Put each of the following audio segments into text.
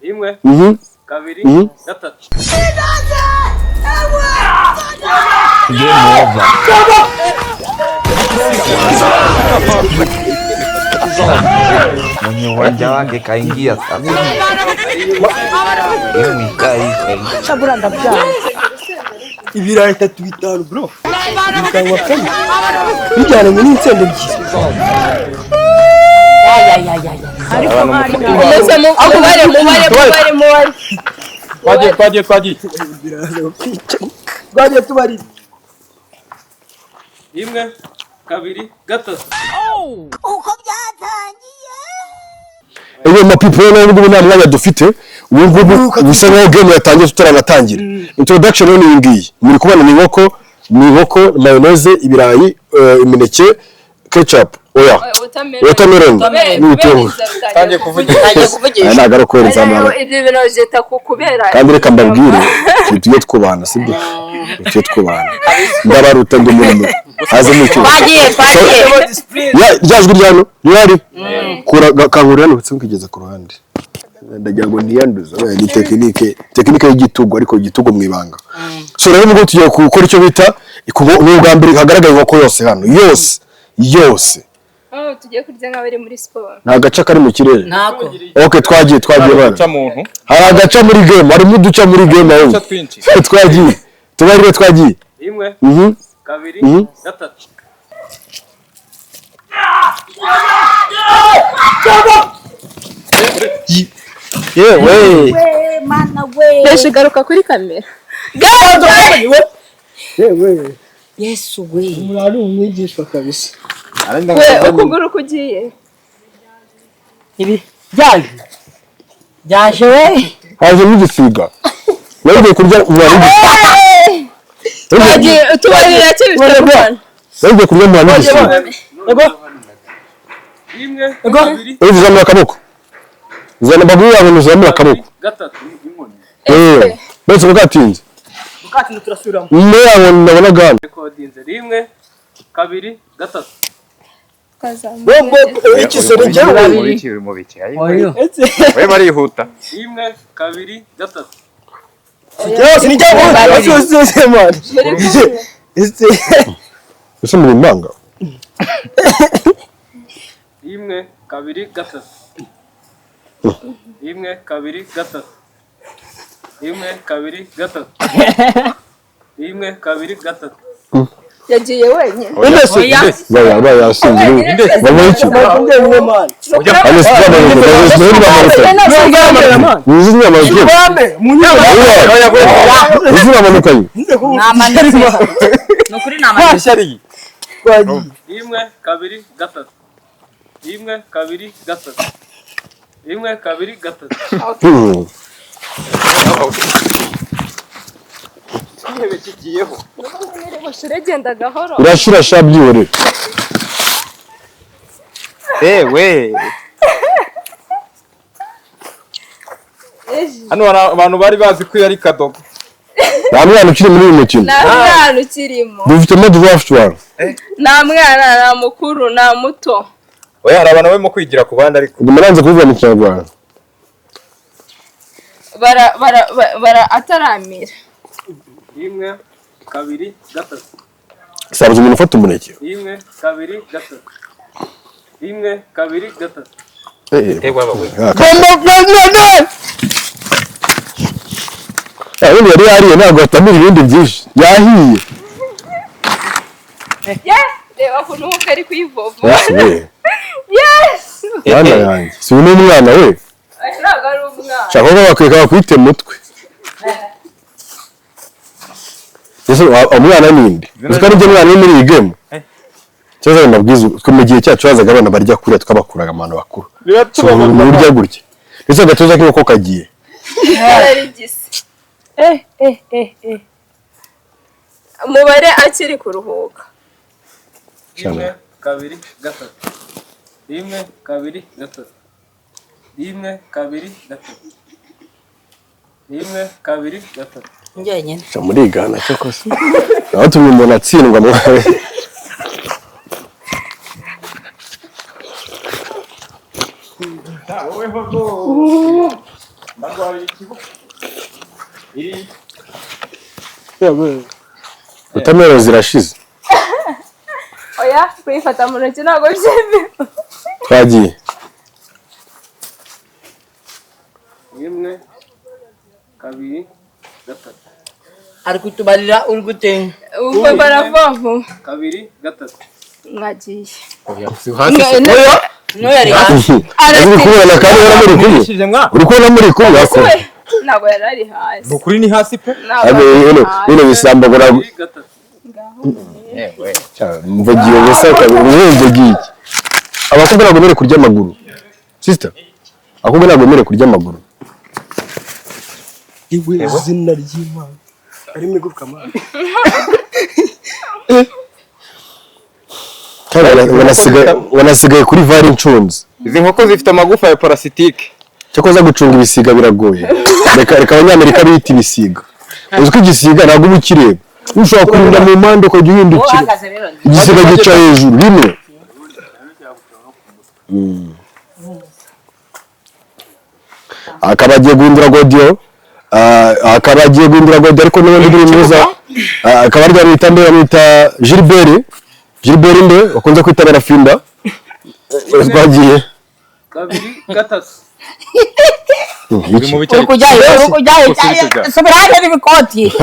Rimwe, kabiri, gatatu. Game over. Mwenye uwanja wake kaingia sasa. Game ikaisha. Chabura ndabyanga. Ibirayi bitatu bitanu bro, bitanu kane bijyananye n'insenda ebyiri. Komeza mubare, mubare, mubare, mubare. Twagiye, twagiye, twagiye. Twagiye tubarira. Rimwe, kabiri, gatatu. Ewe ma people, rero ngubu nta mwanya dufite ubu ngubu, bisa nkaho game yatangiye tutaranatangira. Introduction rero ni iyi ngiyi muri kubona, ni inkoko, mayonnaise, ibirayi, imineke, ketchup, oya, watermelon n'ibitunguru. Tangiye kuvugisha. Ntangiye Aya kuvugisha. ntabwo ari ukuhereza amara. Ibyo bintu byita ku kubera. Kandi reka mbabwire, tujye twubahana, sibyo? Tujye twubahana, ndabaruta, ndi umuntu haze mu cyuma. Twagiye, twagiye. Ya rya jwi rya hano rihari kura kangurira hano ndetse mukigeza ku ruhande, ndagira ngo ntiyanduze. Oya, ni tekinike y'igitugu, ariko igitugu mu ibanga. So rero ubwo tugiye gukora icyo bita ni ubwa mbere hagaragaye inkoko yose hano, yose yose. Oh, tugiye kurya nk'abari muri siporo. Nta gace kari mu kirere. Ntako. Okay, twagiye, twagiye bana. Uca muntu. Hari agaca muri game, harimo uduca muri game aho. Uduca twinshi. Twagiye, tubarire, twagiye. Rimwe, kabiri, gatatu. Yewe. Pesha, garuka kuri kamera. Yewe. Yesu we. Umuntu ari umwigishwa kabisa. We, ukuguru kugiye. Ibi byaje. Byaje we. Hajemo igisiga, nawe kurya umwana w'igisiga. Twagiye, tubarira kibifite Rwanda. Nawe kurya umwana w'igisiga. Ego. Rimwe, kabiri, Uri uzamura akaboko, zana amaguru yawe, uzamura akaboko. gatatu. Eh, mbese mukatinze. Bukatinde, turasubiramo. Nyuma yaho nabonaga hano. Rekodinze. Rimwe, kabiri, gatatu. Bombo ikisere njyewe. Mu biki, uri mu biki? Oyo. We barihuta. Rimwe, kabiri, gatatu. Yose ni cyangwa yose yose man. Ese. Ese muri impanga? Rimwe, kabiri, gatatu. Rimwe, kabiri, gatatu. Rimwe, kabiri, gatatu. Rimwe, kabiri, gatatu. Yagiye wenyine. Oya. Baya baya yasinze baba iki? Njyewe man. Hano si byamanuka, nizi nyamanuka. Bambe munyama. Nizi nyamanuka. Namanutse. Ni ukuri namanutse. Ishyari. Twagiye. Rimwe, kabiri, gatatu. Rimwe, kabiri, gatatu. Rimwe, kabiri, gatatu. Intebe kigiyeho. Uragenda gahoro. Urashira sha, byihorere. Ewe. Hano hari abantu bari bazi ko iyo ari kadogo. Nta mwana ukiri muri uyu mukino. Nta mwana ukirimo. Dufitemo draft one. Nta mwana, nta mukuru, nta muto. Oya, hari abantu barimo kwigira ku bandi ariko. Ubwo muranze kuvuga mu Kinyarwanda. Bara bara bara ataramira. Rimwe, kabiri, gatatu. Sabuze umuntu ufata umuneke. Rimwe, kabiri, gatatu. Rimwe, kabiri, gatatu. Eh, Ewe we. Bombo president. Ubundi yari yariye, ntabwo atamira ibindi byinshi, yahiye. Ye, reba ukuntu nk'uko ari kuyivovora. Yesu we. Yes. Mwana yanjye, si uyu ni umwana we? Ntabwo ari umwana. Shaka ko bakweka bakwite mutwe. Ese umwana ninde? Uzi ko ari mwana uri muri iyi game? Ikibazo mbabwiza, twe mu gihe cyacu hazaga abana barya kuriya, twabakuraga abantu bakuru. So umuntu urya gutya, ndetse agatuza k'inkoko kagiye. Yararigise. Eh eh eh eh. Umubare akiri kuruhuka. Rimwe, kabiri, gatatu. Rimwe, kabiri, gatatu. Rimwe, kabiri, gatatu. Rimwe, kabiri, gatatu. Njyenyine. Sha, murigana cyakoze, naho tumwe umuntu atsindwa mwawe. Watermelon zirashize. Oya, kuyifata mu ntoki ntabwo byemewe. Twagiye. 1, 2, 3. Ari kutubarira uri gute? Ubwo baravuga vuba. 2, 3. Mwagiye. N'uyu ari hasi. Uri kubona kandi ubona muri kumwe, uri kubona muri kumwe ako. We, ntabwo yari ari hasi. Ni ukuri ni hasi pe. Ntabwo yari Bino hasi. bino bisambo ngo 2, 3. Mvugiye ubusa mvugiye iki? Abakobwa ntabwo bemerewe kurya amaguru. Sister, abakobwa ntabwo bemerewe kurya amaguru. Iwe izina ry'Imana. Arimo igufwa man. Kandi wanasigaye kuri vari incunzi. Izi nkoko zifite amagufa ya parasitike. Cyakoze gucunga ibisiga biragoye. Reka reka abanyamerika bita ibisiga. Uzi ko igisiga ntabwo uba ukireba. Ushobora kurinda mu mpande ukajya uhindukira. Uhagaze rero. Igisiga gica hejuru rimwe. Akaba agiye guhindura godiyo, akaba agiye guhindura godiyo, ariko n'ubundi buri mwiza akaba arya bita nde, bamwita Gilbert, Gilbert nde bakunze kwita Barafinda. Twagiye. 2, 3. Uri mu Uri kujyayo, uri kujyayo. Subira hariya n'ibikoti.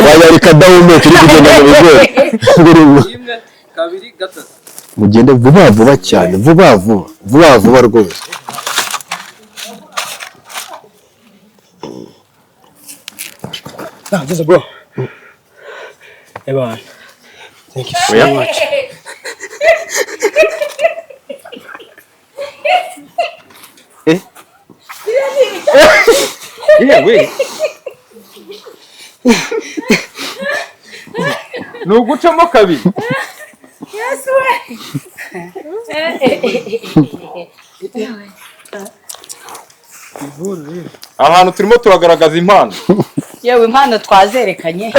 Wayarika dawumeka uri kugenda mu bigori. 1, 2, 3. Mugende vuba vuba cyane, vuba vuba vuba vuba rwose. Nah, just bro. Evan. Thank you so much. Yewe. Ni ugucamo kabiri. Ahantu turimo turagaragaza impano. Yewe, impano twazerekanye.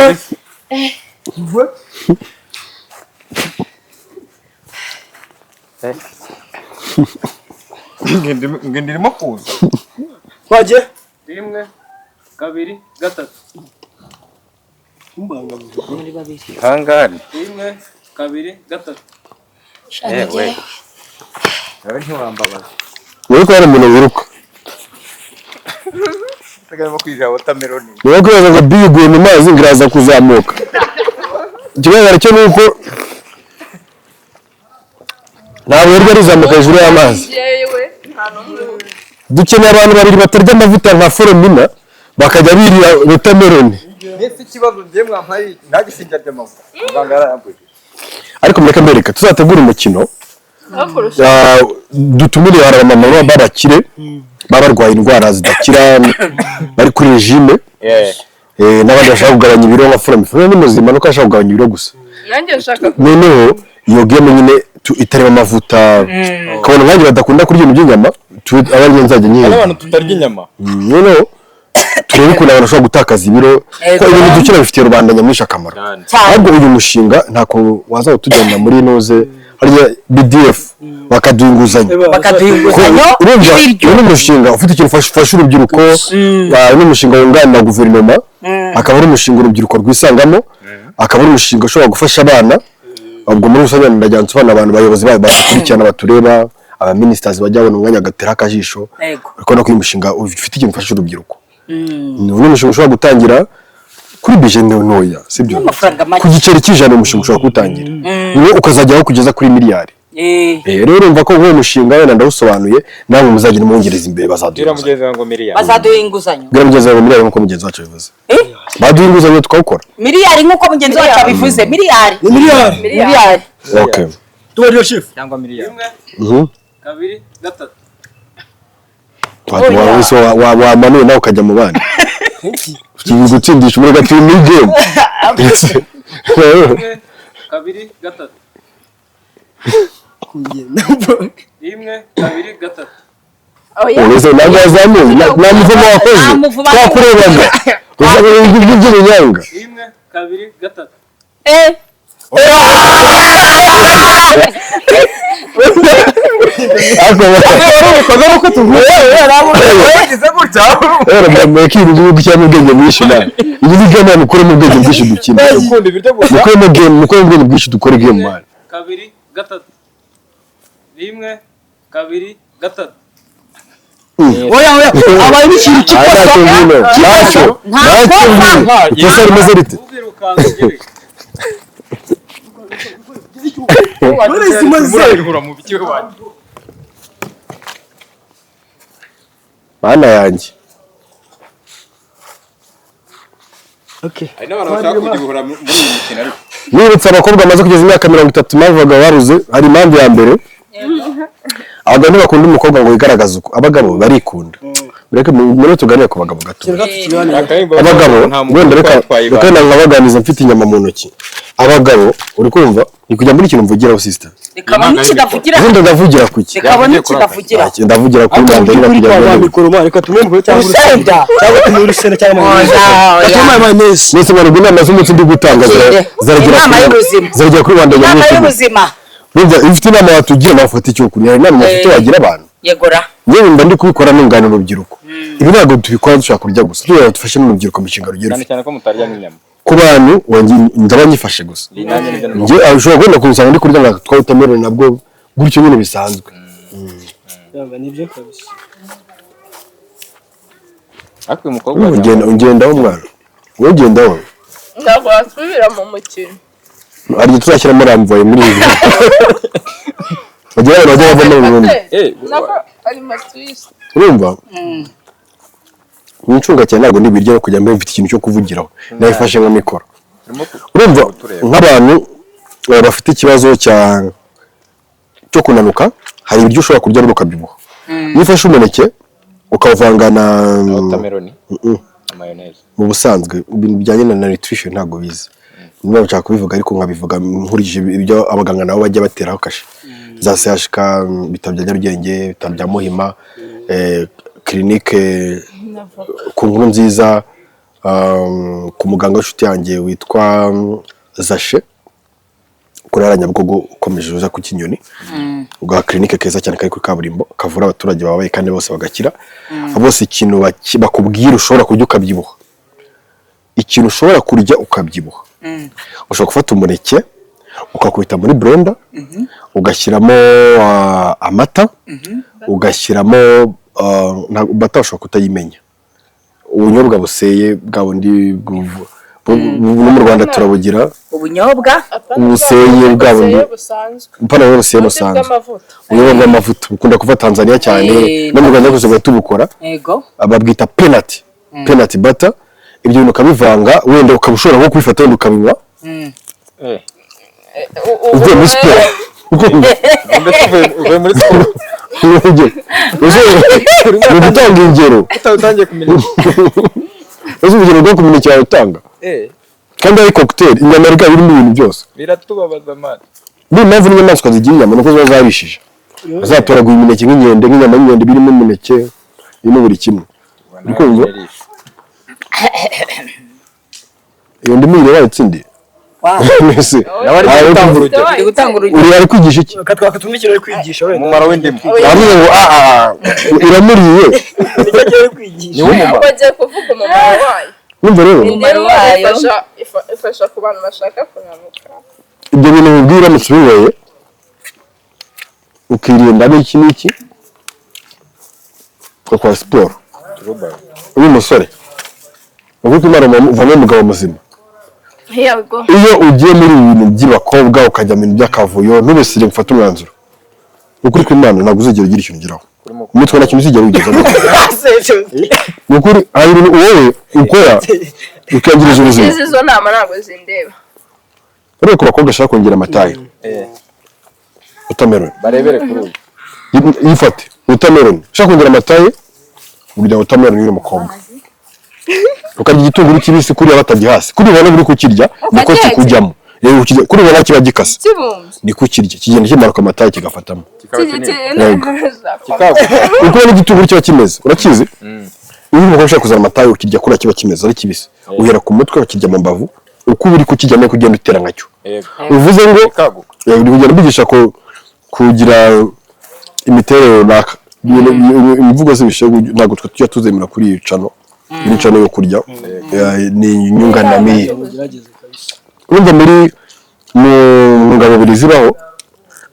Nge ndirimo kuza. Twagiye. 1, 2, 3. Muri babiri. Hangari. 1, 2, 3. Yewe. Nawe ntiwambabaza. Wowe ko hari umuntu wiruka. Arimo kwirira watermelon. Niba kwibaza ngo biyi iguye mu mazi ngo iraza kuzamuka. Ikigaragara cyo ni uko ntabwo yaryo rizamuka hejuru y'amazi. Yewe, nta n'umwe. Dukeneye abantu babiri batarya amavuta nka Foromina bakajya birira watermelon. Nese ikibazo ngiye mwampaye ntagisinja ry'amavuta. Muganga yarayambujije. Ariko mureke mbereka tuzategura umukino, dutumire hari abamama b'abakire baba barwaye indwara zidakira bari kuri regime, n'abandi bashaka kugabanya ibiro nka Foromina. Foromina ni muzima nuko ashaka kugabanya ibiro gusa. Nanjye nshaka Noneho iyo game nyine itarimo amavuta, ukabona nkanjye badakunda kurya ibintu by'inyama, aba ariyo nzajya nyihera. N'abantu tutarya inyama. Noneho turebe ukuntu abantu bashobora gutakaza ibiro, ko ibintu dukina bifitiye rubanda nyamwinshi akamaro. Ahubwo uyu mushinga ntako waza utujyana muri inoze harya BDF bakaduha inguzanyo. Bakaduha inguzanyo Urumva y'ibiryo. uyu ni umushinga ufite ikintu ufasha urubyiruko, ni umushinga wunganira guverinoma, akaba ari umushinga urubyiruko rwisangamo, akaba ari umushinga ushobora gufasha abana. Ubwo muri rusange ndagira nsobanurira abantu abayobozi bayo badukurikirana batureba, abaministers bajya babona umwanya bagatera akajisho. Yego. Ariko no uyu mushinga ufite ikintu ufasha urubyiruko. Ni umushinga ushobora gutangira kuri bije ntoya, sibyo? N'amafaranga make. Ku giceri cy'ijana umushinga ushobora kuwutangira, wowe ukazajyaho kugeza kuri miliyari. Rero urumva ko nk'uwo mushinga wenda ndawusobanuye, namwe muzagenda muwongereza imbere, bazaduha Bwira inguzanyo. mugenzi wanjye ngo miliyari. Bazaduha inguzanyo. Bwira mugenzi wawe miliyari nk'uko mugenzi wacu abivuze. Baduha inguzanyo tukawukora. Miliyari nk'uko mugenzi wacu abivuze. Miliyari. Ni miliyari. Miliyari. Okay. Tubarira chief. Cyangwa miliyari. 1, 2, 3. Wamanuye nawe ukajya mu bandi. Tugiye gutsindisha umuriro turi muri game. 1, 2, 3. Kugenda bro. 1, 2, 3. Oya. Uretse ntabwo wazamuye, nta muvumo wakoze. Nta muvumo. Twakurebaga. Uzabona ibyo by'ibinyanga. 1, 2, 3. Ariko Ubikoze nuko tuvuye. Wagize gutya. rero mureke ibintu byo gushyiramo ubwenge bwinshi nawe. Ibi ni game, mukuremo ubwenge bwinshi dukina. Ukunda ibiryo gusa. Mukuremo game, mukuremo ubwenge bwinshi dukore game, man. Kabiri, gatatu. Rimwe, kabiri, gatatu. Oya, oya, habaye n'ikintu Aya cy'ikosa. ntacyo ngino, ntacyo, ntacyo ngino. Ikosa rimeze rite? Ubwirukanka ugere. Murabihura mu biki we wanjye. Mana yanjye. Okay. Hari n'abantu bashaka kugihura muri uyu mukino ariko. Nibutse abakobwa bamaze kugeza imyaka 30 impamvu abagabo baruze. Hari impamvu ya mbere: abagabo ntibakunda umukobwa ngo wigaragaze uko. Abagabo barikunda. Mureke muri tuganire ku bagabo gato. Reka tukiganire. Abagabo wenda reka wenda nkabaganiza mfite inyama mu ntoki. Abagabo, uri kumva, ni kujya muri ikintu mvugiraho, sister. Rikaba n'ikidavugira. Ubundi ndavugira ku ki? Rikaba n'ikidavugira. Ntacyo, ndavugira kuri mandarina Kuri kugira kwa ngo mikoro, man, reka tumuhe mikoro cyangwa urusenda. Urusenda. Cyangwa tumuhe urusenda cyangwa mayoneze. Oya, Reka oya. tumuhe mayoneze. Mwese mwarubwo inama z'umunsi ndi gutanga zaragera Inama y'ubuzima. zaragera kuri rubanda Inama nyamwinshi. y'ubuzima. Urumva, iyo ufite inama watugira nawe ufata icyo kurya. Hari inama ufite wagira abantu. Yegora. Yewe, mba ndi kubikora nunganira urubyiruko. Ibi ntabwo tubikora dushaka kurya gusa, tugira ngo dufashe n'urubyiruko mu mishinga rugiye Cyane rufite. cyane ko mutarya n'inyama. Ku bantu wanjye ndaba nyifashe gusa. Nanjye nibyo. Njye ushobora kubona kunsanga ndi kurya nka twa watermelon nabwo gutyo nyine bisanzwe. Yaba nibyo kabisa. Ariko uyu mukobwa Ugenda ugendaho mwana, wowe ugendaho. Ntabwo wasubira mu mukino. Hari igihe tuzashyiramo ramvoye muri ibi, bagira abantu bajya bavamo burundu. Eh, Nako animatrice. Urumva, nicunga cyane, ntabwo ndibirya no kujya mbere mfite ikintu cyo kuvugiraho, nabifashe nka mikoro. Urimo Urumva, kutureba. nk'abantu bafite ikibazo cyo kunanuka, hari ibiryo ushobora kurya ariko ukabyibuha. Iyo ufashe umuneke ukawuvanga na Watermelon na mayonnaise. Mu busanzwe ibintu bijyanye na nutrition ntabwo bizi, niba nshaka kubivuga ariko nkabivuga nkurikije ibyo abaganga nabo bajya bateraho kashe za CHK, ibitaro bya Nyarugenge, ibitaro bya Muhima, clinique ku nkuru nziza, ku muganga w'inshuti yanjye witwa Zashe kuri hariya Nyabugogo ukomeje uza ku Kinyoni, ubwa clinique keza cyane kari kuri kaburimbo kavura abaturage babaye kandi bose bagakira bose. Ikintu bakubwira ushobora kurya ukabyibuha, ikintu ushobora kurya ukabyibuha, ushobora gufata umuneke ukakubita muri blender, ugashyiramo amata, ugashyiramo butter, ushobora kutayimenya, ubunyobwa buseye bwa bundi no mu Rwanda turabugira. Ubunyobwa. Ubuseye bwa bundi. Busanzwe. Mpana buseye busanzwe. Bw'amavuta. Ubunyobwa bw'amavuta bukunda kuva Tanzania cyane. No mu Rwanda gusa tubukora. Babwita peanut butter. Ibyo bintu ukabivanga, wenda ukaba ushobora nko kubifata wenda ukabinywa uvuye muri siporo. Mbese uvuye muri siporo? Ni ugutanga ingero. Utangiye kumenya. Uzi urugero rwo kumenya wawe utanga kandi ari cocktail, inyama rikaba irimo ibintu byose. Biratubabaza, man. Niyo mpamvu n'inyamaswa zigira inyama nuko ziba zarishije, zatoragura imineke nk'inkende, nk'inyama y'inkende birimo imineke, birimo buri kimwe. Uri kumva? Iyo ndimu ireba wayitsindiye. Mbese Nawe ari gutanga urugero. Ndi gutanga urugero. Uri ari kwigisha iki? Reka twumve ikintu ari kwigisha wenda. Umumaro w'indimu. Aravuze ngo ah, iramuriye. Nicyo agiye kwigisha. Niwo mumaro. Bagiye kuvuga umumaro wayo. Numva rero Indimu wayo. ifasha ku bantu bashaka kunanuka. Ibyo bintu mubwira, uramutse ubinyweye ukirinda n'iki n'iki, ugakora siporo uri umusore, uvuga Imana uvamo umugabo muzima. Yego. Iyo ugiye muri ibi bintu by'abakobwa, ukajya mu bintu by'akavuyo, ntubesire gufata umwanzuro, ukuri kw'Imana ntabwo uzigera ugira ikintu ugeraho. Umutwe nta kintu uzigera wigezaho. Ni ukuri, hari ibintu wowe ukora ukangiriza ubuzima. Izi zo nama ntabwo zindeba. Urebe ku bakobwa bashaka kongera amataye, watermelon. Barebere kuri uyu. Yifate watermelon. Ushaka kongera amataye, urya watermelon uri umukobwa, ukarya igitunguru kibisi kuriya batagihase, kuri ubona uri kukirya niko Ugatetse. kikujyamo. Rero ukirya kuri ubona kiba gikase. Kibumbye. Niko ukirya kigenda kimanuka amataye kigafatamo. Kikaba kinini. Yego. Kikaguka. Uko ubona igitunguru kiba kimeze urakizi. Iyo umukobwa ushaka kuzana amataye, ukirya kuriya kiba kimeze ari kibisi, uhera ku mutwe ukirya mu mbavu, uko uri kukirya niko ugenda utera nkacyo. Yego. Bivuze ngo Kikaguka. uri kugenda ubigisha ko kugira Imiterere runaka. Imvugo z'ibishegu ntabwo twe tujya tuzemera kuri iyi channel. Iyi channel yo kurya ni inyunganamiri. Mugerageze kabisa. Urumva muri mu ntungamubiri zibaho,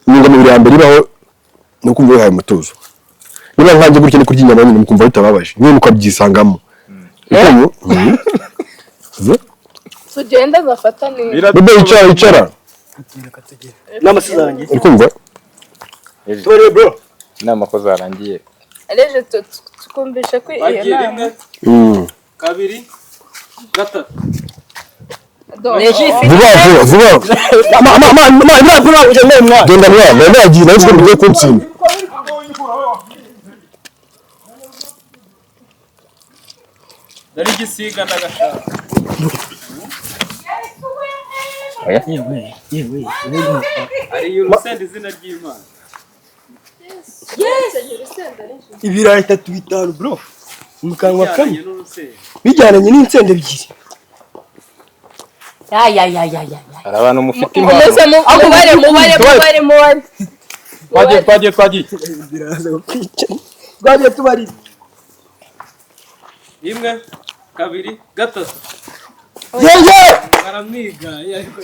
intungamubiri ya mbere ibaho ni ukumva wihaye umutuzo. Niba nkanjye gutya ni kurya inyama nyine mukumva bitababaje, nyine mukabyisangamo. Ukuntu? Mhm. Tugenda ngafata neza. Bebe, icara, icara. Reka tugere. Inama si zanjye. Uri kumva? Tore bro. Inama ko zarangiye. Reje tukumvishe ko iyo Bagiye. nama. Rimwe, kabiri, gatatu. Regis. Vuba vuba vuba. Ma ma ma ma ma ma ugenda mwa. Genda mwana, mwana yagiye nawe ko mugiye kuntsinda. Dore igisiga ndagashaka. Yewe yewe. Ariye urusenda izina ry'Imana. Ibirayi bitatu bitanu bro. Mu kanwa kamwe. Bijyanye n'urusenda. Bijyananye n'insenda ebyiri. Ya ya ya ya ya. Hari abantu mufite impano. Muze mubare, mubare, mubare, mubare. Twagiye, twagiye, twagiye. Biraza kwica. Twagiye tubarira. Rimwe, kabiri, gatatu. Yewe. Baramwiga ariko.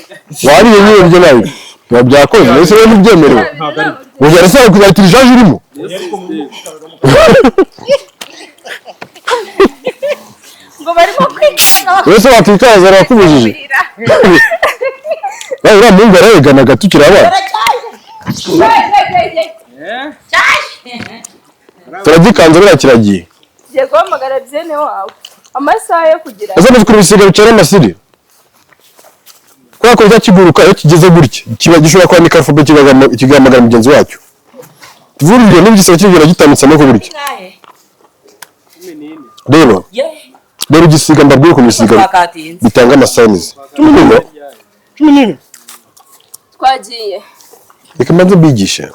Wariye nyine ibyo nawe biba byakoze, ese wowe ntibyemerewe ujya arasaba kuzahita irijaje irimo. Niyo sisiteme. Ngo barimo kwigana. Wese wakikaza arakubujije. Nawe uriya muhungu yarayeganaga tukiri abana. Eh? Turagikanze buriya kiragiye. Tugiye guhamagara byene wawe amasaha yo kugira. Ese muzi ukuntu ibisiga bicana amasiri? Kubera ko bijya kiguruka, iyo kigeze gutya kiba gishobora kwandika alphabet, kigahamagara mugenzi wacyo. Tuvuge urugero, niba igisiga kigenda gitambitse amaboko gutya, 14. Reba, reba igisiga, mbabwire ukuntu ibisiga Twakatinze. bitanga amasayinizi. Urumva? 14. Twagiye. Reka mbanze mbigishe.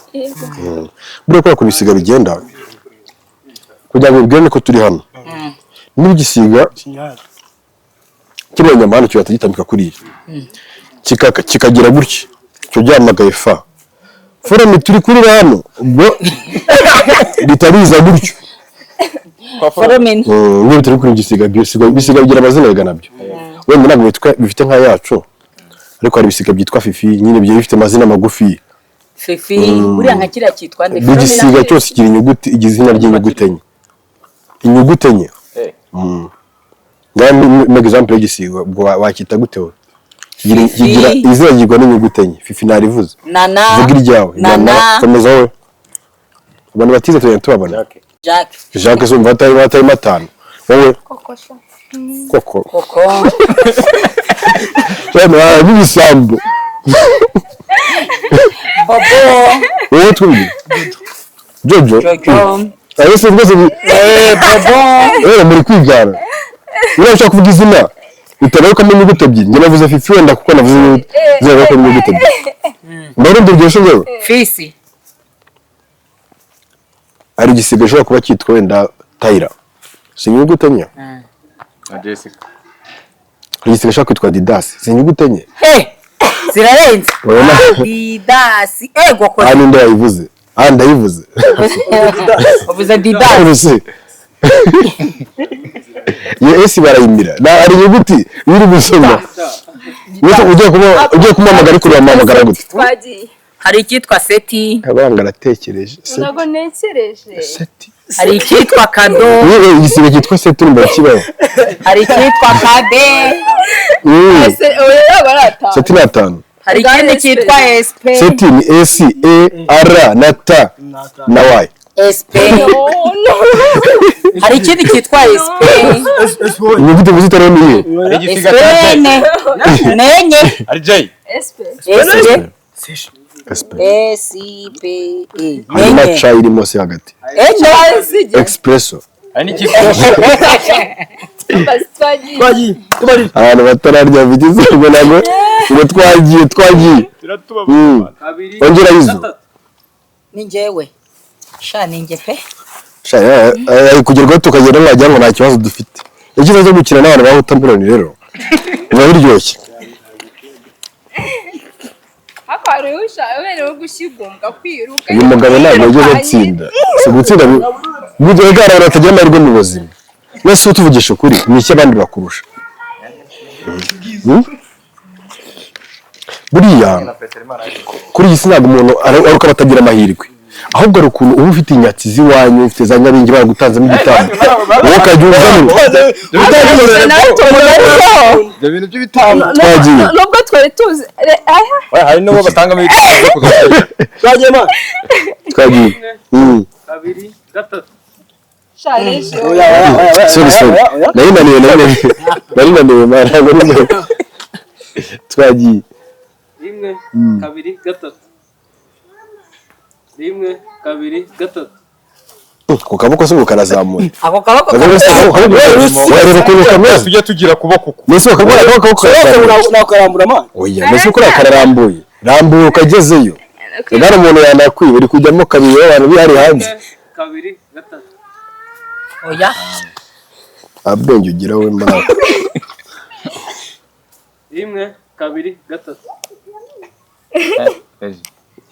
Buriya kubera ukuntu ibisiga bigenda kugira ngo bibwire ko turi hano, niba igisiga Sinyari. kiriya nyama hano kigahita gitambika kuriya, kikagira gutya, cyo gihamagaye fa forome turi kurira hano, ubwo ritariza gutyo. Foromini. Niba turi kuri igisiga, ibisiga bigira amazina biga nabyo, wenda ntabwo bitwa bifite nk'ayacu, ariko hari ibisiga byitwa fifi nyine, bigiye bifite amazina magufi. Fifi, buriya nka kiriya cyitwa nde? Buri gisiga cyose kigira inyuguti, igira izina ry'inyuguti enye, inyuguti enye. Ngaho ni example y'igisiga, ubwo wakita gute wowe? Fifi. Kigira izina ryigwa n'inyuguti enye. Fifi narivuze. Nana. Vuga iryawe. Nana. Nana, komeza wowe. Abantu batize tugenda tubabona. Jacques. Jacques se umva atarimo atanu wowe. Kokosha. Koko. Koko. Cyane n'ibisambo. Bobo. Wowe twumve Jojo. Jojo. Ayo se rwose Eh, Bobo. Muri kwigana. Niba ushaka kuvuga izina utabarukamo inyuguti ebyiri, njye navuze fifi wenda kuko navuze inyuguti zibarukamo inyuguti ebyiri. Mbona ibyo byose rero. Fisi. Hari igisiga gishobora kuba cyitwa wenda Tayira, si inyuguti enye? Na Jessica. Hari igisiga gishobora kwitwa Didasi, si inyuguti enye? He. Zirarenze. Urabona? Didasi. Ego ko. Aha ninde yayivuze? Aha ndayivuze. Uvuze Didasi. Ubu iyo esi barayimira na hari inyuguti iyo uri gusoma. Ugiye kumuhamagara, ariko uramuhamagara gute? Twagiye. Hari icyitwa Seti. Abanga aratekereje. Ntabwo ntekereje. Seti. Hari icyitwa Kado. Yewe, igisiga cyitwa seti urumva kibaho? Hari icyitwa Kade. Ese oya yaba ari atanu. Seti ni atanu. Hari ikindi cyitwa SP. Seti ni S E R na T na Y. SP. Hari ikindi cyitwa SP. Inyuguti muzi itariho ni iyihe? Hari igisiga SP cya J. ne. Nenye. Hari J. SP. SP. SP. S P E. Harimo Nenye. ca irimo se hagati. Enye. Expresso. Hari n'icyitwa Twagiye. Twagiye tubarira. Abantu batararya bigize ngo ntabwo ngo twagiye twagiye. Kabiri, Ongera izo. gatatu. Ni njyewe. Sha ni njye pe. Sha, ari kugerwaho tukagenda wagira ngo nta kibazo dufite. Icyiza cyo gukina n'abantu ba watermelon rero biba biryoshye. Ariko hari uberewe gushyigumbwa kwiruka. Uyu mugabo ntabwo yigeze atsinda. Si gutsinda burya bigaragara batagira amahirwe mu buzima. Wese utuvugisha ukuri ni iki abandi bakurusha? Hmm? Buriya kuri iyi si ntabwo umuntu ari uko aba atagira amahirwe, ahubwo hari ukuntu uba ufite inyatsi z'iwanyu, ufite za nyabingi baragutanzemo igitambo, wowe ukajya uzamo. Nawe tumugarukeho. Ibyo bintu by'ibitambo. Twagiye. Nubwo twari tuzi aha. Oya, hari n'uwo batangamo ibitambo byo kugaburira. Twagiye man. Twagiye. 2, 3. Shareje. Oya oya oya oya. Sorry, sorry. Oya, oya. Nari naniwe, nari naniwe, nari naniwe man, ntabwo nari naniwe. Twagiye. 1, 2, 3. 1, 2, 3. Ku kaboko se ngo karazamuye? Ako kaboko. Kaboko se wareba ukuntu kameze. Tujye tugira kuboko uku. Mbese bakabona akaboko karazamuye? Nakarambura man. Oya, mbese ukora kararambuye, rambuye ukagezeyo. Rero umuntu yanakwiba uri kujyamo kabiri abantu bihari hanze. 1, 2, 3. Oya. Nta bwenge ugira we mbaraga. 1, 2, 3.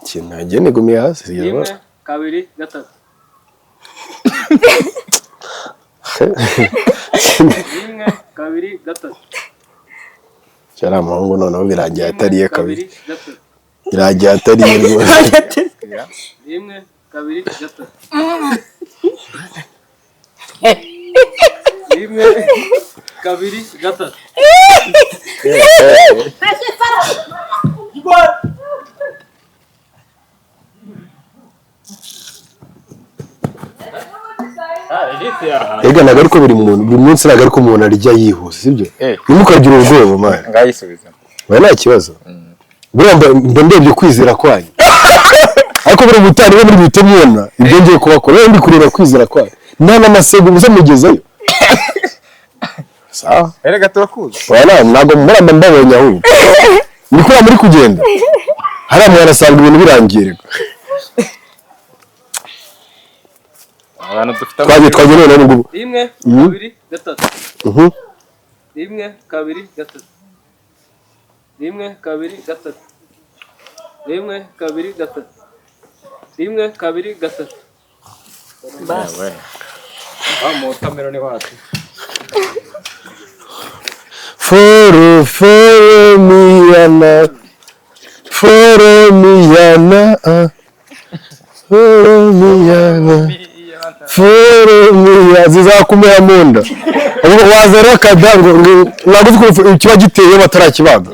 Ikintu ntagiye nigumiye hasi. 1, 2, 3. 1, 2, 3. Cyari amahungu noneho birangiye atariye kabiri. 2, 3. Birangiye atariye rwose. 1, 2, 3. 1, 2, 3. Ega ntabwo ariko buri muntu buri munsi ntabwo ariko umuntu arya yihuse, sibyo? Ntimukagira ubwoba man. Ngayisubiza. Oya, nta kibazo. Buriya mba ndebye kwizera kwanyu, ariko buri mutari we muri buhite mubona ibyo ngiye kubakora. Rero ndi kureba kwizera kwanyu nta n'amasego muze mugezeyo. Sawa. Erega turakuzi. Oya, ntabwo muramba mbabonye, ahubwo ni kuriya muri kugenda hariya mwarasanga ibintu birangiye reka. Abantu dufite Twagiye, twagiye noneho ubwo. 1, 2, 3. 1, 2, 3. 1, 2, 3. 1, 2, 3. 1, 2, 3. wa muwatermelon wacu. Foro foro miyana, foro miyana, ah. Foro miyana, foro miyana zizakumera mu nda. Ubwo waza rero akada ngo ntabwo uzi ko kiba giteye batarakibaga.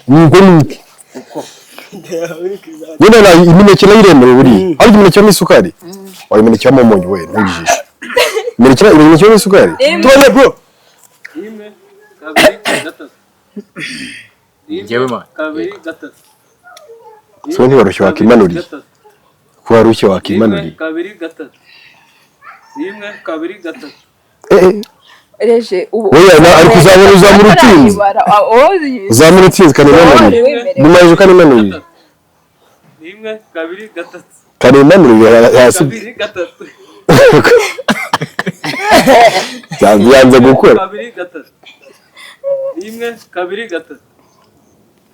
Nuko nuko nyine na imineke nayo iremewe buriya. Ariko imineke ibamo isukari? Oya, imineke ibamo umunyu we, ntujijishe. Imineke ibamo isukari. Twagiye bro. 1, 2, 3. 1, Njyewe man. 2, 3. So ntibarushye wakimanuriye. 3. Ko warushye 1, wakimanuriye. 2, 3. 1, 2, 3. Eh, eh. Reje ubu. Oya, ariko uzabona uzamura utinze. Uzamura utsinze kanimanuriye. Nyuma kanimanuriye. 1, 2, 3. Kanimanuriye hasi. 2, 3. Yanze gukora. 2, 3. 1, 2, 3.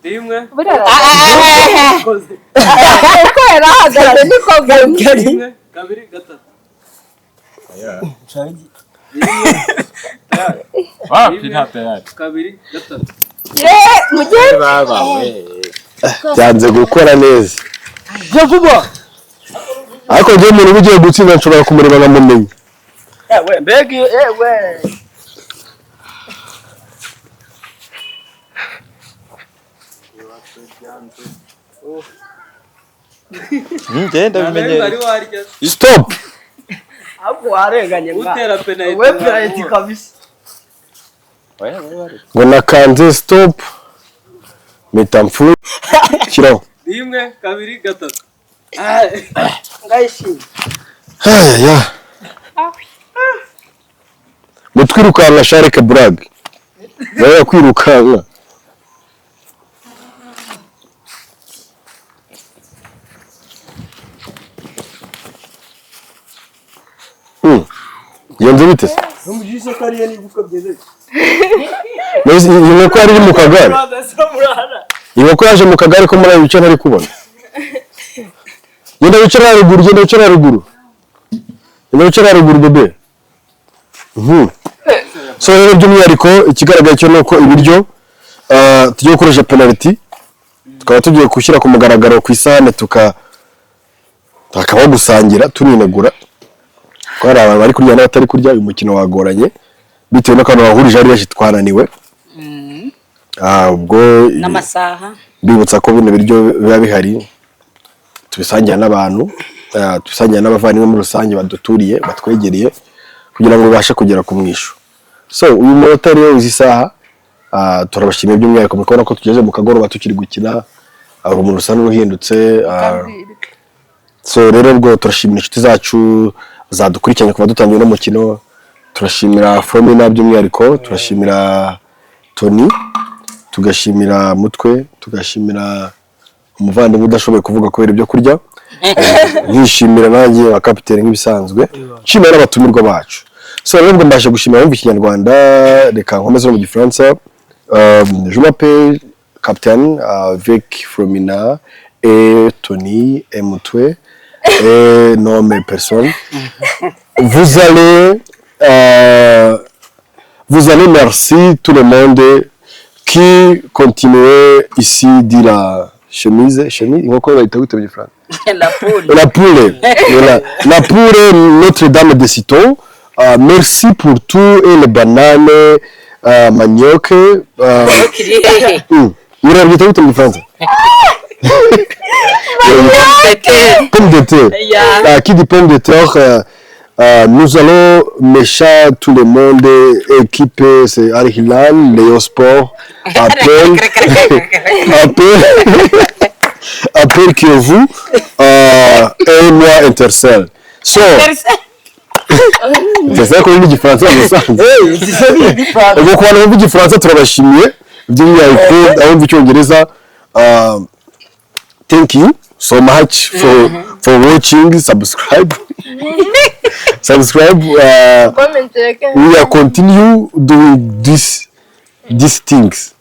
1, Buriya uko yari ahagaze niko gumye. 1, 2, 3. Wapi, nta tayari. 2, 3. Ye mugende. Baba we. Byanze gukora neza. Jya vuba. Ariko njyewe umuntu uba ugiye gutsinda nshobora kumureba nkamumenya. Ewe mbega ewe. Ngenda bimenyereye. Wari warya. Stop. Ahubwo warenganye mwa. Utera penalty. We penalty kabisa. Oya, oya, oya. Ngo nakanze stop. Mpita mfu. Shyiraho. 1, 2, 3. Ngayishimye. Aya. Ngo twirukanka shareke burag. Baya kwirukanka. Genze bite se? Numvise ko ariyo n'igufwa byiza. Mbese iyi nkoko yari iri mu kagare? Inkoko yaje mu kagare ko muri ayo bice ntari kubona. Genda wicare haruguru, genda wicare haruguru, genda wicare haruguru, bébé. So rero, by'umwihariko, ikigaragara cyo ni uko ibiryo tugiye gukoresha penalty, tukaba tugiye gushyira ku mugaragaro ku isahane, hakabaho gusangira tuninegura ko hari abantu bari kurya n'abatari kurya. Uyu mukino wagoranye bitewe n'uko abantu bahurije ari benshi, twananiwe. Ubwo N'amasaha. mbibutsa ko bino biryo biba bihari, tubisangira n'abantu, tubisangira n'abavandimwe muri rusange baduturiye, batwegereye, kugira ngo bibashe kugera ku mwishu. So uyu munota rero, izi saha, turabashimiye by'umwihariko. Muri kubona ko tugeze mu kagoroba tukiri gukina, urumuri rusa n'uruhindutse. So rero ubwo turashimira inshuti zacu zadukurikiranye kuva dutangiye uno mukino. Turashimira Fomina by'umwihariko, turashimira Tony, tugashimira Mutwe, tugashimira umuvandimwe udashoboye kuvuga kubera ibyo kurya, nkishimira nanjye wa kapitene nk'ibisanzwe, nshimira n'abatumirwa bacu. So rero ubwo mbashe gushimira abumva Ikinyarwanda, reka nkomeze no mu Gifaransa. Je m'appelle Capitaine avec Fromina et Tony et Mutwe et nomme personne. Vous allez merci tout le monde qui continue ici dit la chemise chemise. Inkoko bayita gute mu Gifaransa? La poule. La poule. La poule Notre-Dame de Citeaux. Merci pour tout et les bananes, manioc. Kiri hehe? Ibirayi byita gute mu Gifaransa? Pomme de terre. Qui dit pomme de terre, nous allons méchant tout le monde, équipe, c'est Al Hilal, Léo Sport, appelle, appelle, appelle que vous, et moi Intercell. So, Intercell ko ni Igifaransa musanze. Ubwo ku bantu bumva Igifaransa turabashimiye, by'umwihariko abumva Icyongereza, thank you so much for watching. Subscribe, subscribe. Comment reka. We are continue doing this these things.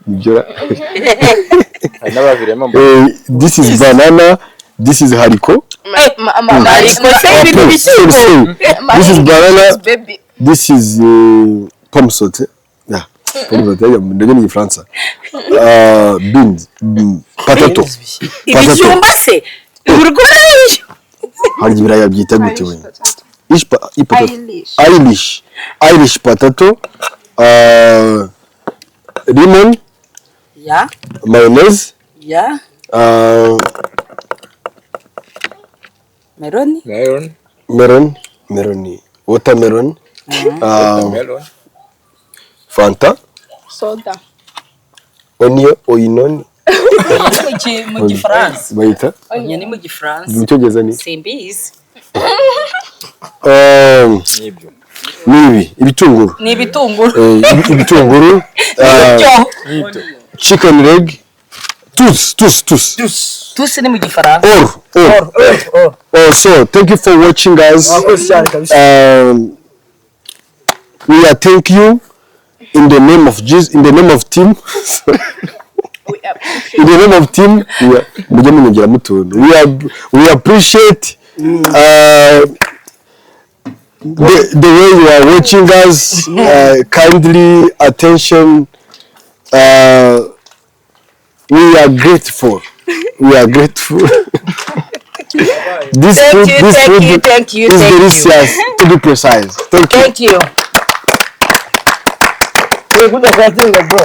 Nibyo ra? Hari n'abaviremo. This is banana, this is haricot. Ariko se ibintu Ah, bishyimbo. Sorry, sorry. This is banana. Baby. This is pomme sautée. Yeah, pomme sautée ndabyo ni Igifaransa. Beans, potato, potato. Ibijumba se urwaye? Hari ibirayi byita gute we? Ish potato. Irish. Irish, Irish potato, lemon, mayonnaise, Meloni. Melon. Melon, melon, watermelon, Melon. Fanta, Soda. Onion, oinon. Mu Gifaransa. Bayita Onya ni mu Gifaransa. Mu Cyongereza ni Simbizi. Nibyo. Ni ibi ibitunguru. Ni ibitunguru. Ibitunguru, Ibyo. Chicken leg, tous, tous, tous. Tusi ni mu Gifaransa. All, all, all. So thank you for watching us. Mwakoze cyane kabisa. We are thank you in the name of Jesus, in the name of team. We appreciate. In the name of team, we are, mujye munyongera mutuntu. We appreciate the way you are watching us, kindly attention. We are grateful, we are grateful. This Thank food, you, this thank food you, thank you, is thank you. delicious, to be precise. Thank you. Thank you. Kunda kwatsinda, bro.